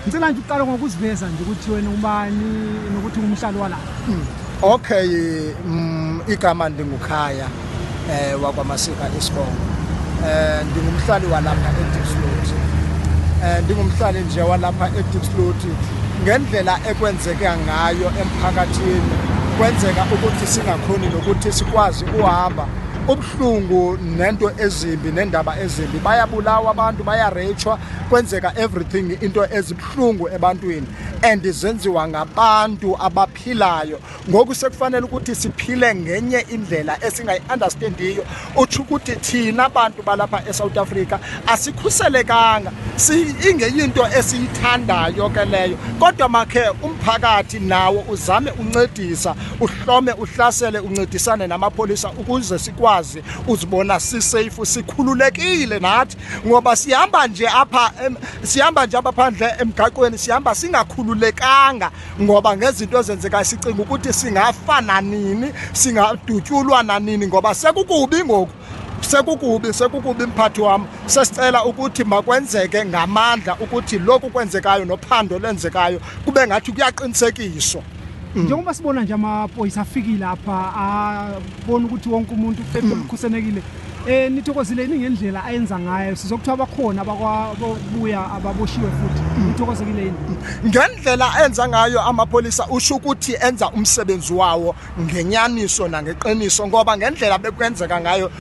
Ngicela nje uqala ngokuziveza nje ukuthi wena ubani nokuthi umhlali wala. Okay, igama ndinguKhaya wakwaMasika eSibongo. Ndingumhlali walapha eDiepsloot. Ndingumhlali nje walapha eDiepsloot. Ngendlela ekwenzeka ngayo emphakathini kwenzeka ukuthi singakhoni nokuthi sikwazi uhamba. Ubuhlungu nento ezimbi nendaba ezimbi bayabulawa abantu bayarechwa kwenzeka everything into ezibhlungu ebantwini and izenziwa ngabantu abaphilayo ngoku sekufanele ukuthi siphile ngenye indlela esingayi-understandiyo uthi ukuthi thina abantu balapha eSouth Africa asikhuselekanga ingeyinto esiyithandayo ke leyo kodwa makhe umphakathi nawo uzame uncedisa uhlome uhlasele uncedisane namapolisa ukuze sikwazi uzibona sisafe sikhululekile nathi ngoba sihamba nje apha phandle emgaqweni sihamba singakhululekanga ngoba ngezinto ezenzekayo sicinga ukuthi singafana nini singadutyulwa nanini ngoba sekukubi ngoku sekukubi mphathi wami sesicela ukuthi makwenzeke ngamandla ukuthi lokhu kwenzekayo nophando lenzekayo kube ngathi kuyaqinisekiswa. Njengoba sibona nje amaphoyisa afikile lapha abona ukuthi wonke umuntu ukhuselekile nithokozile ngendlela ayenza ngayo sizokuthiwa bakhona abakwabuya ababoshiwe futhi nithokozekile yini ngendlela enza ngayo amapolisa usho ukuthi enza umsebenzi wawo ngenyaniso nangeqiniso ngoba ngendlela bekwenzeka ngayo